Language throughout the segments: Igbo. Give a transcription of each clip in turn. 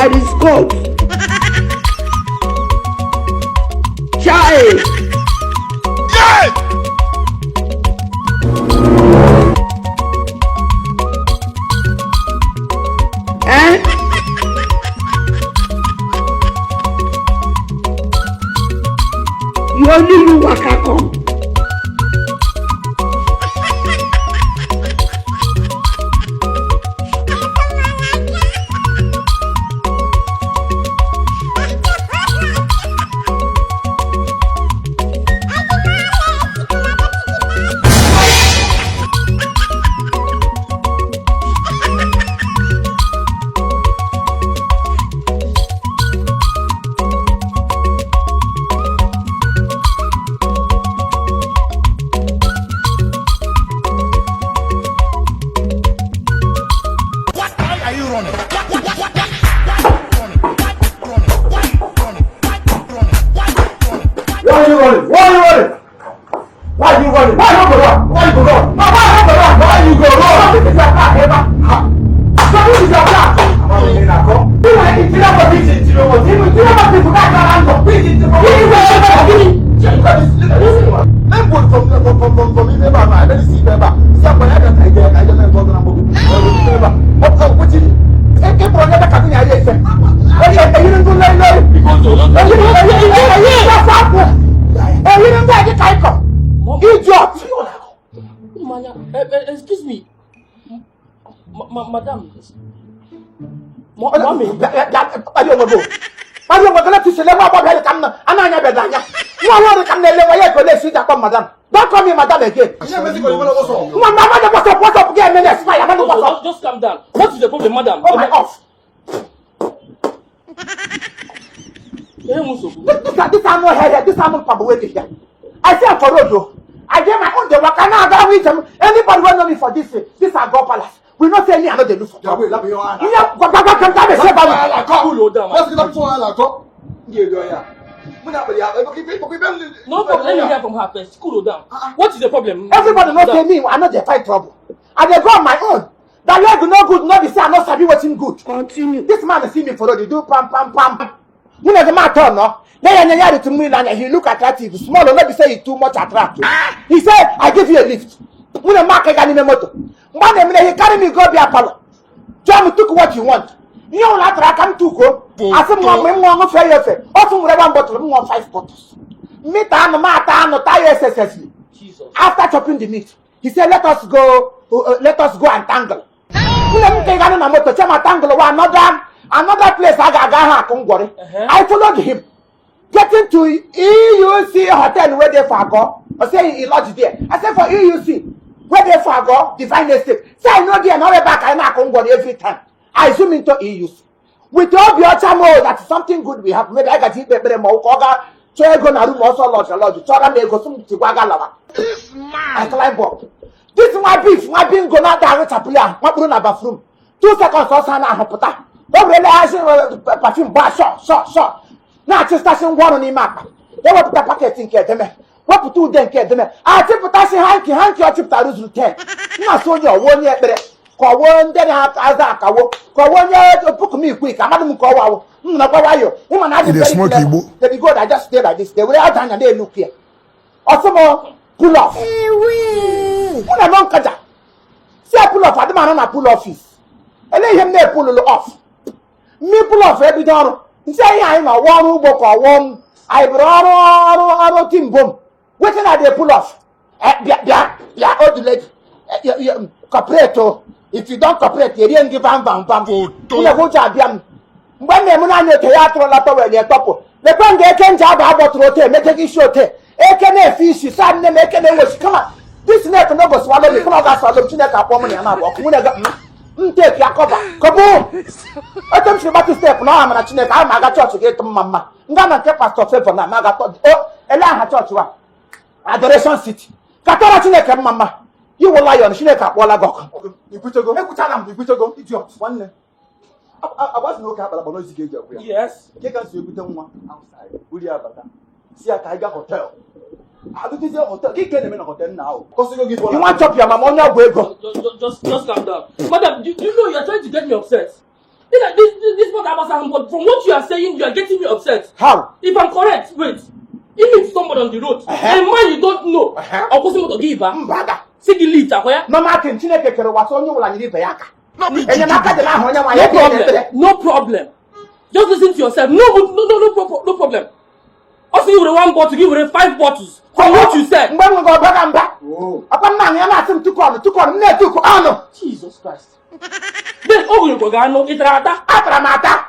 There is God. Chai! Eh? You only you waka come. Why are you running? Why running? Why running? Why running? Why running? Why running? Why are you running? Why are you running? Why are you running? Why you go run? Why you go run? Why you go run? Why you go run? This is your car, Eva. So this is your car. Idiot! Mmanya, excuse me. Madam. Mommy. Kpali onwe gị o. Kpali onwe gị na tisi lewe agbọbịa dị ka m na ana anya bịada anya. Nwa ọhụrụ ka m na-elewe ya ekele esi ji akpọ madam. Don't call me madam again. Nwa m amaghị WhatsApp WhatsApp gị eme na expire amaghị Okay, WhatsApp. just calm down. What is the problem, madam? Oh my off. Eh, nsogbu. This anụ ọhịa here, this anụ mpambo wey dey here. I see am for road o. I dey my own dey waka now aga reach am. Anybody wey know me for this this Ago Palace, we know say me I no dey look for trouble. Ihe gwagwagwa ka m ga na-ese ebe ahụ. Cool down. No problem. Let me hear from her first. Cool down. What is the problem? Everybody know say Madam? me, I no dey find trouble. I dey go on my own. That leg no good, no be say I no sabi wetin good. Continue. This man see me for road, he do pam pam pam. Nwunye gị ma turn no. Nye ya nye ya rịtụ mmiri anya, he look attractive. Small, no be say he too much attract. He say, I give you a lift. Nwunye m aka ga n'ime moto. Mgbe a na-emere, he carry me go bịa palọ. Jụọ m took what you want. Ihe ọbụla atara aka m tukuo. Asị m nwa mgbe m nwa ṅụfee ya efe. Otu nwere one bottle, m ṅụọ five bottles. Mmịta anụ m ata anụ taa ya esesesli. Jesus. After chopping the meat, he said, let us go, let us go and tangle. Nwunye m ka ịganụ na moto chema tangle wa another place a ga-aga ha akụ ngwọrị. I followed him. Getting to EUC hotel wey dey for Ago. I say he lodge there. I say for EUC wey dey for Ago, Divine Estate. Say I know there na ebe a ka anyị na-akụ ngwọrị every time. I zoom into EUC. With obi ọcha m o that something good will happen. Maybe I gaji ikpe ekpere ma ọ ka ọ ga chọọ ego na room ọsọ lodge lodge chọrọ m ego sị m tikwa ga lawa. I climb up. This nwa beef nwa bingo na-ada arụchapụrụ ya makpụrụ na bathroom. 2 seconds ọsọ na-ahụpụta. O were leghachi perfume gbaa shọ shọ shọ na-achịsasị ngwa ọrụ n'ime akpa. Ewepụta paket nke edeme wepụta ude nke edeme achịpụtasị hanki hanki ọ chịpụtara zuru 10. Nna sị onye ọwụ onye ekpere ka ọwụ ndị na-aza akawo ka ọwụ onye pukumikwi ka amadụ m nke ọwa awụ m nọkwa nwayọ ịma na adị You dey very smoke clever. Igbo? They be good, I just stay like this. They were out anya na-elu ya. Ọsị m pull off. Mụ na m nkaja si a pull off adị m anọ na pull office. Ele ihe m na-epululu off. Mmi pull off ebido ọrụ. Nsị ihe anyị na ọwa ọrụ ugbo ka ọwụọ m. Anyị bụrụ ọrụ ọrụ ọrụ timbom. Wetin I dey pull off? Eh, bịa bịa bịa old lady. Eh, cooperate o. If you don cooperate, erie m gị vam vam vam. Nwunye gị ụjọ abịa m. Mgbe m na-emu n'anya ote ya atụrụla tọwel ya tọpụ. Lekwe nga eke nje aba agbọtụrụ ote emeke gị isi ote. Eke na-efe isi saa nne m eke na-enwechi kama this snake no go swallow me kama ọ ga-aswallow m Chineke akpọ m na ya na-abụ ọkụ nwunye gị m take ya kọba kọbụ ote m siri gbatụ step na ọha mara Chineke ahụ m aga chọọchị gị ịtụ mma mma nga na nke pastọ Favour na m aga tọ o ele aha chọọchị wa Adoration City ka tọrọ Chineke mma mma iwu lion Chineke akpọọla gị ọkụ. Ikwuchego. Ekwuchala m. Ikwuchego. Idiot. Nwanne. Agwa sị na oke akpara akpa n'ozi ka eji agwụ ya. Yes. Nke ka si ebute nwa outside, buru ya bata. Si ya ka anyị gaa hotel. Abụtezie hotel. Gị ka na-eme na hotel nna ahụ. Kọsịgo gị bọọlụ. You wan chop your mama onye ọgwụ ego. Just calm down. Madam, do you know you're trying to get me upset? This not about, but from what you are saying, you are getting me upset. How? If I'm correct, wait. If it's somebody on the road, a man you don't know, ọ kwụsị moto gị ịba, Mba aga. sị gị lift akwa ya. Normal thing, Chineke kere ụwa sị onye ọbụla nyere ibe ya aka. Enyemaka dị n'ahụ onye nwaanyị No ekpe problem. ekpere. No problem. Just listen to yourself. No, no, no, no, no problem. Ọ sị gị were one bottle, gị were five bottles. From what you said. Mgbe m nwere ọbaga mba, ọkwa nna anyị ya na-asị m tukọ ọnụ, tukọ ọnụ, m na-etukọ ọnụ. Jesus Christ. Then o nwere gị anụ, ị tara ata. Atara m ata.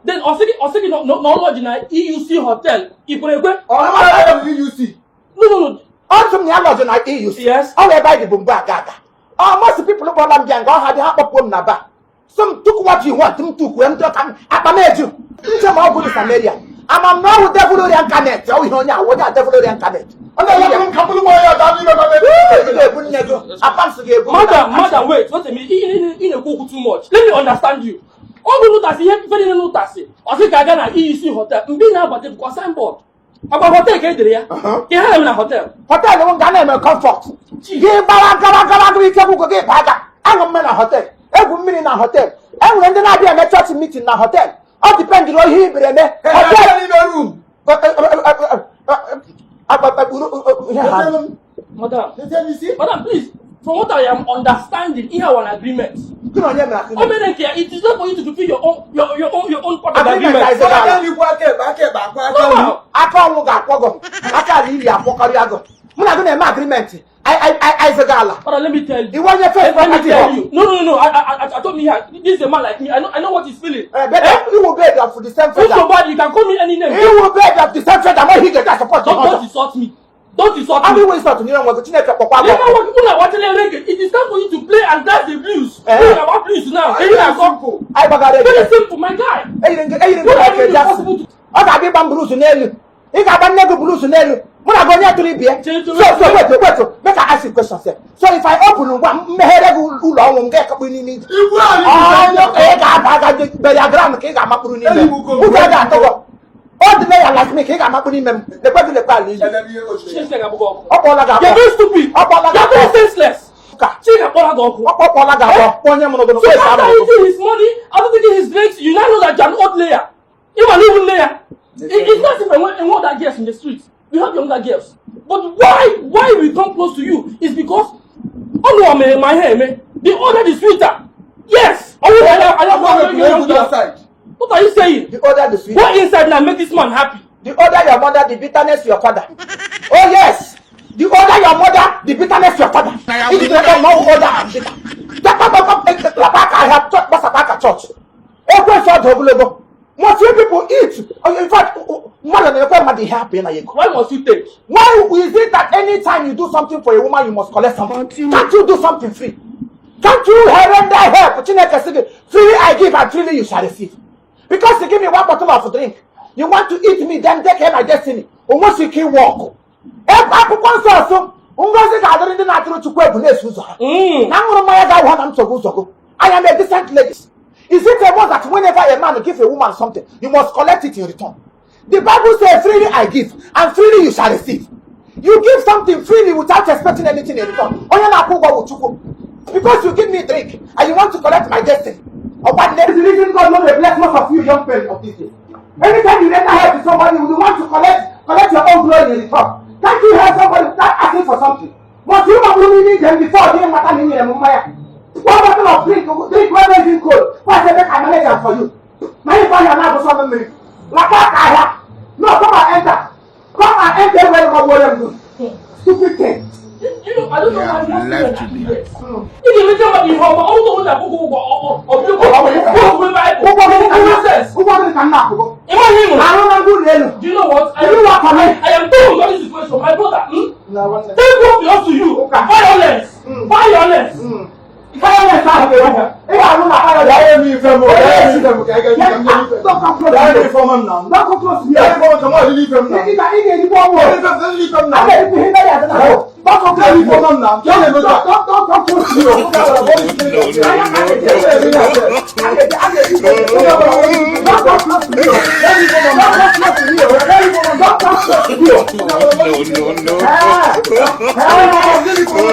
Then ọ sị gị na ọ lodge na EUC hotel. Ị kwere ekwe? EUC. No, no, no. Ọ sị m na ya lodge na EUC. Yes. Ọ wụ ebe anyị dị bụ mgbe aga aga. Ọ most people kpọrọ m bịa nga ọha dị ha kpọpụo m na ba. Sị m took what you want, m took m tụọ ka m akpa m eju. Nche ma ọ bụ Samaria. Ama m na ọ wụ devil reincarnate, ọ wụ ihe onye a, onye a devil reincarnate. Ọ na-ele m ka mkpụrụ nwaanyị ada n'ime Ị ga-ebu nne gị, apa m sị ga-ebu. Madam, madam, wait, wait a minute. Ị na-ekwu okwu too much. Let me understand you. Ọ bụ n'ụtasị ihe ife niile n'ụtasị. Ọ sị ka aga na EUC hotel. Mgbe ị na-abata bụkwa signboard. Agwa hotel ka e dere ya. Ka ha na-eme na hotel. Hotel m ga na-eme comfort. Gị gbara gara gara gara ike gwụgwụ gị baa aga. Aṅụ mme na hotel, egwu mmiri na hotel. E nwere ndị na-abịa eme chọọchị meeting na hotel. Ọ dependịrị ihe ibere eme. Hotel n'ime room. Madam, madam, please, from what I am understanding, ihe an agreement. Gị na onye mere O agreement? mere nke ya, it is not for you to fulfill your own part of the Agreement agreement. is No, no. Aka ọnwụ ga-akwọ gị, aka ala ili akwọkarịa gị. Mụ na gị na-eme agreement. Anyị ala. Madam, let me tell you. Iwe onye first Let me property tell hall. you. No, no, no, no. I told me here, this is a man like me. I know what he's feeling. Better, iwu bird of the same Who's feather. so bad? You can call me any name. Iwu bird of the same feather, ma ihe ga support Don't insult me. Don't insult Abụ me. iwe insult nyere nwe gị, Chineke kpọkwa gị. You know what? People are watching reggae. It is time for you to play and dance the blues. Eh. We are about blues now. Can you come? Anyị gbagara Very ejije. simple, my guy. Eyiri nke eyiri nke What are nke you eji asụ. possible to? Ọ ga-abịa ịgba m blues n'elu. Ị ga-agba nne gị blues n'elu. Mụ na gị onye tụrụ ibie. Chere, So chere. so wait, wait, make I ask you question sef. So if I open ngwa mmeghere gị ụlọ ọnwụ m ga-ekekpu n'ime ije. Ọnwụ ka ị ga-aba aga burial ground ka ị ga-amakpuru n'ime m. Ụjọ ga-atụ gị. Ọ dị ya like me ka ị ga-amakpu n'ime m. Lekwe gị lekwe ala ili. Chineke ga-abụ gị ọkụ. Ọ kpọọla gị You're akpọ. very stupid. Ọ kpọọla gị You're very akpọ. senseless. Ka. Chineke kpọrọ gị ọkụ. Ọ kpọọla gị akpọ. Kpọọ onye mụrụ gị So n'ụkwụ esi after amụ gị. eating his money, after taking his drinks, you now know that you're an old layer. Even even layer. It's not if I want other girls in the street. We have younger girls. But why we come close to you is because oh no, I'm my hair, man. The older the sweeter. Yes. Oh, I, what are you saying? The older the sweeter. Go inside now, make this man happy. The older your mother, the bitterness your father. Oh yes. The older your mother, the bitterness your father. If you don't know older and bitter. Lapa aka ahịa gbasapụ aka chọọchị. Ekwensu ọdụ ogologo. Most few people eat. In fact, mmadụ na-ekwe mmadụ ihe hapụ ịna ya ego. Why must you take? Why is it that anytime you do something for a woman, you must collect something? Can't you do something free? Can't you render help? Chineke sị gị, freely I give and freely you shall receive. Because you give me one bottle of drink, you want to eat me, then take care my destiny. O nwesi ike ịwụ ọkụ. Ebe akwụkwọ nsọ ọsọ, ngozi ga-adịrị ndị na-atụrụ Chukwu egwu na-eso ụzọ ha. Na ṅụrụ mmanya ga-awụ ha na nsogbu ụzọ gị. I am a decent lady. Is it a must that whenever a man gives a woman something, you must collect it in return? The Bible says, freely I give, and freely you shall receive. You give something freely without expecting anything in return. Onye na-akwụ ụgwọ bụ Chukwu. Because you give me drink and you want to collect my destiny. Ọkwa nne. The reason God no dey bless most of you young men of this day. Anytime you render help to somebody, you want to collect your own glory in return. Can't you help somebody without asking for something? But you must really need them before they matter in your mmanya. One bottle of drink, drink wey no even cold. Why say make I manage am for you? Na you find your now go solve mmiri. Lapa aka ahịa. No, come and enter. Come and enter where you go go. Stupid thing. I don't know why most women Left are to me. idiots. Ị ga-emecha mmadụ ihe ọma, ọ bụrụ na akwụkwọ ụgwọ ọbịa Bible. Ụgwọ gịnị ka nna Nonsense. ụgwọ gịnị ka nna akwụgo? Ị maghị ihe ị ṅụrụ? Arụ na ngwa ụlọ elu. Do you know what? Do you work for me? I am done with all this situation, my brother. Hmm? Take what belongs to you. Okay. Violence. Violence. Violence ahụ ga-ewu. Ị ga-arụ na violence. Don't come close to me. Don't come close to me. Ị ga-erikwa ọnwụ. A ga-erikwa ihe ndị ya dị n'ahụ. Don't come close to me. Don't come close to me. Don't come close to me. Don't come close to me. Don't come close to me. No, no, no. Ah. Ah.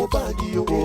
Go bad, yo.